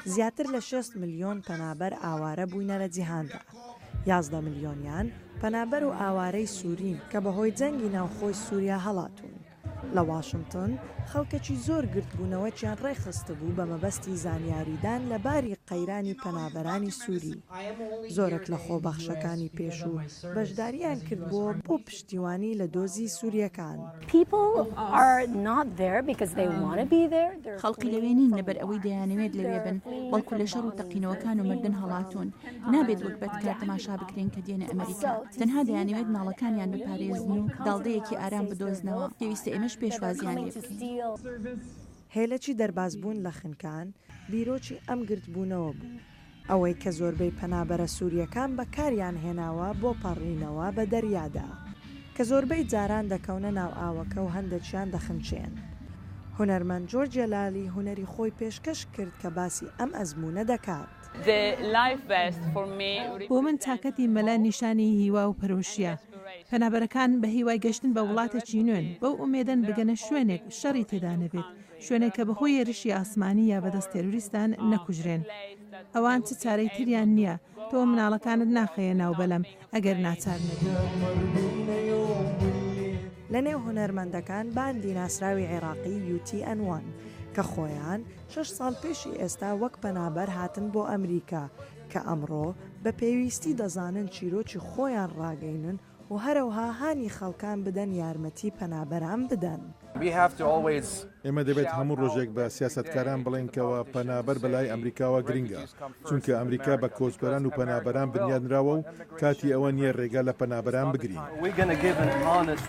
زیاتر لە 60 ملیۆن پەنابەر ئاوارە بووینە لە جیهاندا. 11 ملیۆنیان پەنابەر و ئاوارەی سوورین کە بەهۆی جەنگی ناوخۆی سووریا هەڵاتوون. لە واشنتن خەڵکەکی زۆر گردبوونەوەکیان ڕێکخستبوو بە مەبەستی زانیاریدان لە باری قەیرانی پەنابەرانی سووری. زۆرەک لە خۆبەخشەکانی پێشوو بەشداریان کردبووە بۆ پشتیوانی لە دۆزی سوورییەکان. خەڵکی لەوێ نین لەبەر ئەوەی دەیانەوێت لەوێ بن، بەڵکو لە شەڕ و تەقینەوەکان و مردن هەڵاتوون. نابێت وەک بەدکار تەماشا بکرێن کە دێنە ئەمریکا. تەنها دەیانەوێت مناڵەکانیان بپارێزن و داڵدەیەکی ئارام بدۆزنەوە. پێویستە ئێمەش پێشوازییان لێ بکەین. هێلەکی دەربازبوون لە خنکان بیرۆکی ئەم گردبوونەوە بوو، ئەوەی کە زۆربەی پەنابەرە سوورییەکان بەکاریان هێناوە بۆ پەڕینەوە بە دەریادا، کە زۆربەی جاران دەکەونە ناو ئاوەکە و هەندێکیان دەخنکێن. هونەرمەند جۆرج جەلالی هونەری خۆی پێشکەش کرد کە باسی ئەم ئەزموونە دەکات. بۆ من چاکەتی مەلە نیشانی هیوا و پەرۆشییە. پەنابەرەکان بە هیوای گەشتن بە وڵاتێکی نوێن، بەو ئومێدەن بگەنە شوێنێک شەڕی تێدا نەبێت، شوێنێک کە بەهۆی هێرشی ئاسمانی یا بەدەست تێرۆریستان نەکوژرێن. ئەوان چ چارەی تریان نییە. تۆ مناڵەکانت ناخەیە ناو بەلەم ئەگەر ناچار نەبی. لەنێو هونەرمەندەکان باندی ناسراوی عێراقی یو تی ئەن وان کە خۆیان شەش ساڵ پێشی ئێستا وەک پەنابەر هاتن بۆ ئەمریکا کە ئەمڕۆ بە پێویستی دەزانن چیرۆکی خۆیان ڕاگەینن و هەرەوها هانی خەڵکان بدەن یارمەتی پەنابەران بدەن. ئێمە دەبێت هەموو ڕۆژێک بە سیاسەتکاران بڵێین کەوا پەنابەر بەلای ئەمریکاوە گرنگە، چونکە ئەمریکا بە کۆچبەران و پەنابەران بنیادنراوە و کاتی ئەوە نییە ڕێگا لە پەنابەران بگرین.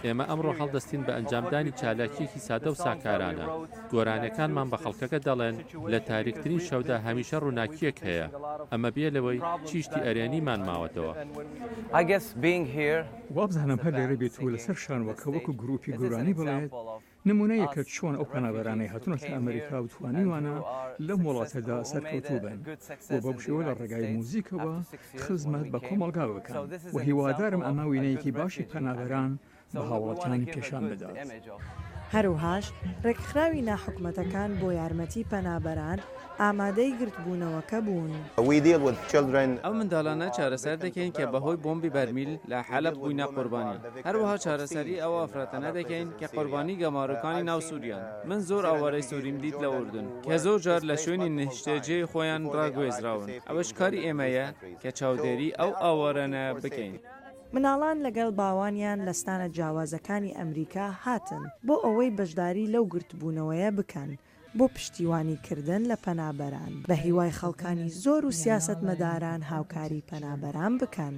ئێمە ئەمڕۆ هەڵدەستین بە ئەنجامدانی چالاکییەکی سادە و ساکارانە. گۆرانیەکانمان بە خەڵکەکە دەڵێن لە تاریکترین شەودا هەمیشە ڕووناکییەک هەیە. ئەمە بێ لەوەی چی شتی ئەرێنیمان ماوەتەوە. وابزانم هەر لێرە بێت و لەسەر شانۆکە وەکو گروپی گۆرانی بڵێت، نمونەیەکە چۆن ئەو پەنابەرانەی هاتونەتە ئەمریکا و توانیوانە لەم وڵاتەدا سەرکەوتوو بن و بەو شێوە لە ڕێگای موزیکەوە خزمەت بە کۆمەڵگا بکەن و هیوادارم ئەمە وینەیەکی باشی پەنابەران بە هاوڵاتیانی پێشان بدات. هەروهاش رێکخراوی ناحکومەتەکان بۆ یارمەتی پەنابەران ئامادەی گردبوونەوەکە بوون. ئەو منداڵانە چارەسەر دەکەین کە بەهۆی بۆمبی بەرمیل لە حەلەب بووینە قوربانی، هەروەها چارەسەری ئەو ئافرەتانە دەکەین کە قوربانی گەمارۆکانی ناو سووریان. من زۆر ئاوارەی سووریم دیت لە ئوردن کە زۆر جار لە شوێنی نیشتەجێی خۆیان ڕاگوێزراون، ئەوەش کاری ئێمەیە کە چاودێری ئەو ئاوارانە بکەین. مناڵان لەگەڵ باوانیان لە ستانە جیاوازەکانی ئەمریکا هاتن بۆ ئەوەی بەشداری لەو گرتبوونەوەیە بکەن بۆ پشتیوانی کردن لە پەنابەران، بە هیوای خەڵکانی زۆر و سیاسەتمەداران هاوکاری پەنابەران بکەن.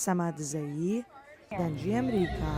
سەما دزەیی، دەنگی ئەمریکا.